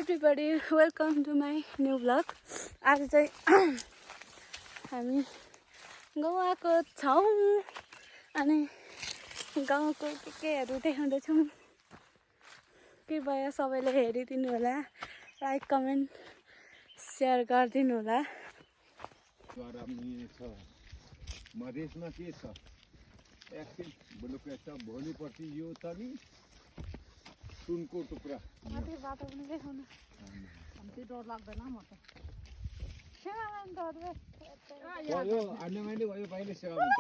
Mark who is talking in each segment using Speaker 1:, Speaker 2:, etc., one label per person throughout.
Speaker 1: everybody, welcome to my new vlog. आज चाहिँ हामी गाउँ आएको छौँ अनि गाउँको केहरू देखाउँदैछौँ। कृपया सबैले हेरिदिनु होला, लाइक कमेन्ट सेयर गरिदिनु होला।
Speaker 2: मधेसमा के छ एकछिन बुलुके छ भोलिपर्सि यो छ नि सुनको टुक्रा
Speaker 1: माथि बाटो पनि देखाउनु
Speaker 3: कम्ती डर लाग्दैन म त
Speaker 2: भयो अन्यमाइने भयो पहिले सेवा हुन्छ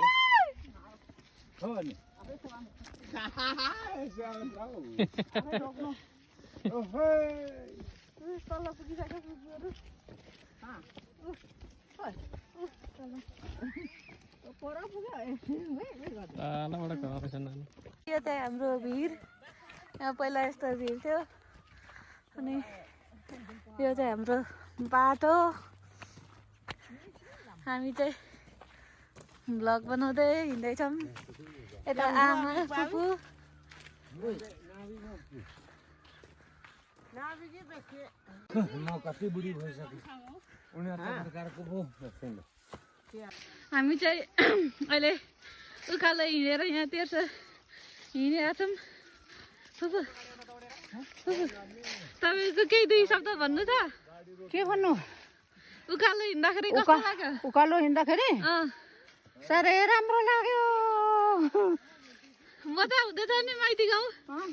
Speaker 2: हो नि
Speaker 1: तल पुगिसक्यो पुग्नुहरू यो चाहिँ हाम्रो भिर। यहाँ पहिला यस्तो भिर थियो अनि यो चाहिँ हाम्रो बाटो। हामी चाहिँ भ्लग बनाउँदै हिँड्दैछौँ। यता आमा फुपू
Speaker 2: म कति बुढी भइसक्यो
Speaker 1: हामी चाहिँ अहिले उकालो हिँडेर यहाँ तेर्सो हिँडेका छौँ। फुपू तपाईँको केही दुई शब्द भन्नु छ?
Speaker 3: के भन्नु?
Speaker 1: उकालो हिँड्दाखेरि कस्तो लाग्यो?
Speaker 3: उकालो हिँड्दाखेरि साह्रै राम्रो लाग्यो।
Speaker 1: मजा हुँदैछ नि माइती गाउँ?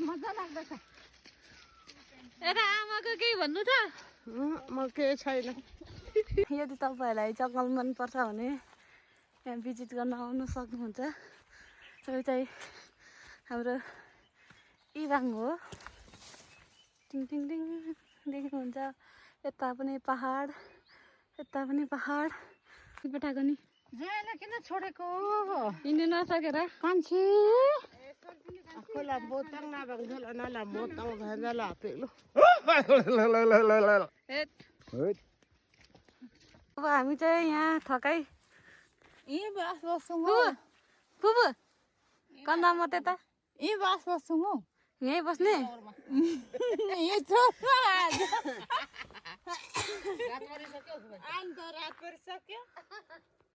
Speaker 3: मजा लाग्दैछ।
Speaker 1: यता आमाको केही भन्नु छ?
Speaker 3: म केही छैन।
Speaker 1: यदि तपाईँहरूलाई जङ्गल मनपर्छ भने यहाँ भिजिट गर्न आउनु सक्नुहुन्छ। यो चाहिँ हाम्रो इबाङ हो। टिङ टिङ टिङ देख्नुहुन्छ। यता पनि पहाड, यता पनि पहाड पठाएको नि।
Speaker 3: जान किन छोडेको?
Speaker 1: हिँड्नु नसकेर
Speaker 3: कान्छी आफूलाई बोतङ नभन्छ नला बोतङ भेजला पेलो।
Speaker 1: अब हामी चाहिँ यहाँ थकाइ
Speaker 3: यी बास बस्छौँ
Speaker 1: फुपू कन्दा म त्यता
Speaker 3: यी बास बस्छौँ हौ।
Speaker 1: यहीँ बस्ने?
Speaker 3: रात परिसक्यो।